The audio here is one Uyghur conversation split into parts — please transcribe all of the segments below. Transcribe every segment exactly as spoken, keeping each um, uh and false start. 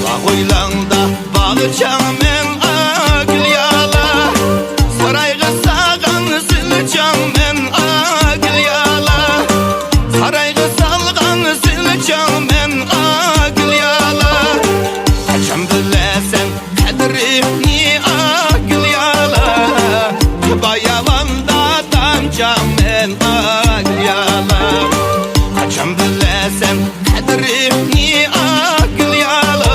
باغ ھويلاڭدا باغچاڭ مەن، ئا گۈليالا. سارايغا سالغان زىلچاڭ مەن، ئا گۈليالا. سارايغا سالغان زىلچاڭ مەن، ئا گۈليالا. قاچان بىلەسەن قەدرىمنى، ئا گۈليالا. باياۋاندا دانچاڭ مەن، ئا گۈليالا. قاچان بىلەسەن قەدرىمنى، ئا گۈليالا.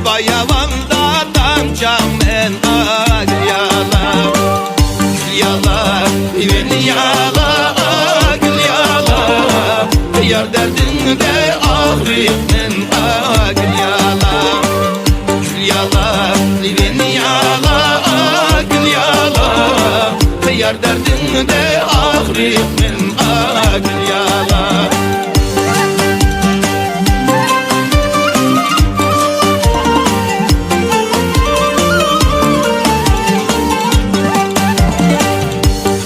باياۋاندا دانچاڭ مەن، ئا گۈليالا. گۈليالا، ۋېنيالا، ئا گۈليالا. يار دەردىڭدە ئاغرىيمەن، ئا گۈليالا. گۈليالا، ۋېنيالا، ئا گۈليالا. يار دەردىڭدە ئاغرىيمەن، ئا گۈليالا.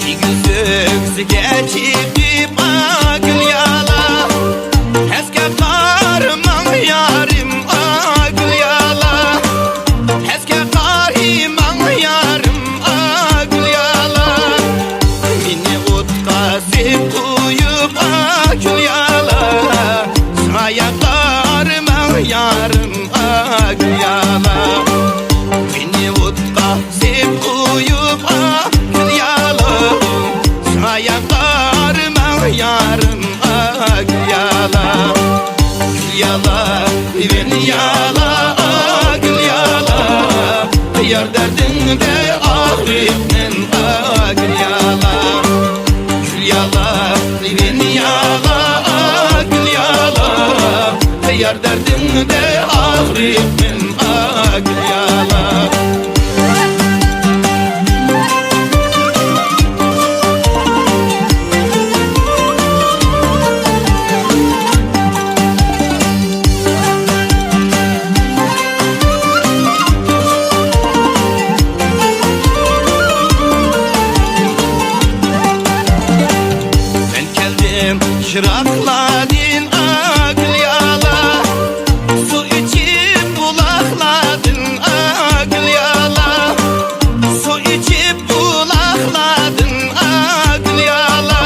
ئېگىز ئۆكسىگە چىقىپ، ئا گۈليالا. پەسكە قارىماڭ يارىم، ئا گۈليالا. پەسكە قارىماڭ يارىم، ئا گۈليالا. مېنى ئوتقا سېلىپ قويۇپ، ئا گۈليالا. ساياققا قارىماڭ يارىم، ئا گۈليالا. مېنى ئوتقا سېلىپ قويۇپ، ئا گۈليالا. ساياققا قارىماڭ يارىم، ئا گۈليالا. گۈليالا، ۋېنيالا، ئا گۈليالا. يار دەردىڭدە ئاغرىيمەن، ئا گۈليالا. گۈليالا، ۋېنيالا، ئا گۈليالا. يار دەردىڭدە ئاغرىيمەن، ئا گۈليالا. مەن كەلدىم يىراقلاردىن، ئا گۈليالا. سۇ ئىچىپ بۇلاقلاردىن، ئا گۈليالا. سۇ ئىچىپ بۇلاقلاردىن، ئا گۈليالا.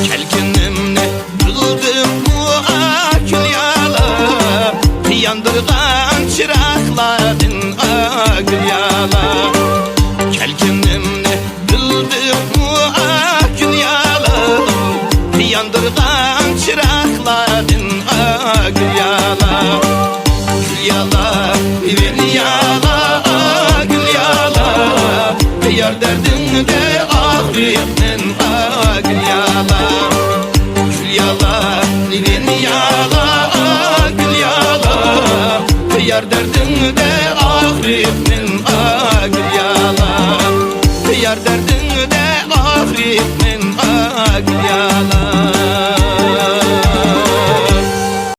كەلگىنىمنى بىلدىممۇ، ئا گۈليالا؟ ياندۇرغان چىراغلاردىن، ئا گۈليالا. كەلگىنىمنى بىلدىممۇ، ئا گۈليالا؟ ياندۇرغان چىراغلاردىن، ئا گۈليالا. گۈليالا، ۋېنيالا، ئا گۈليالا. يار دەردىڭدە ئاغرىيمەن، ئا گۈليالا. گۈليالا، ۋېنيالا، ئا گۈليالا. يار دەردىڭدە ئاغرىيمەن، ئا گۈليالا. يار دەردىڭدە ئاغرىيمەن، ئا گۈليالا.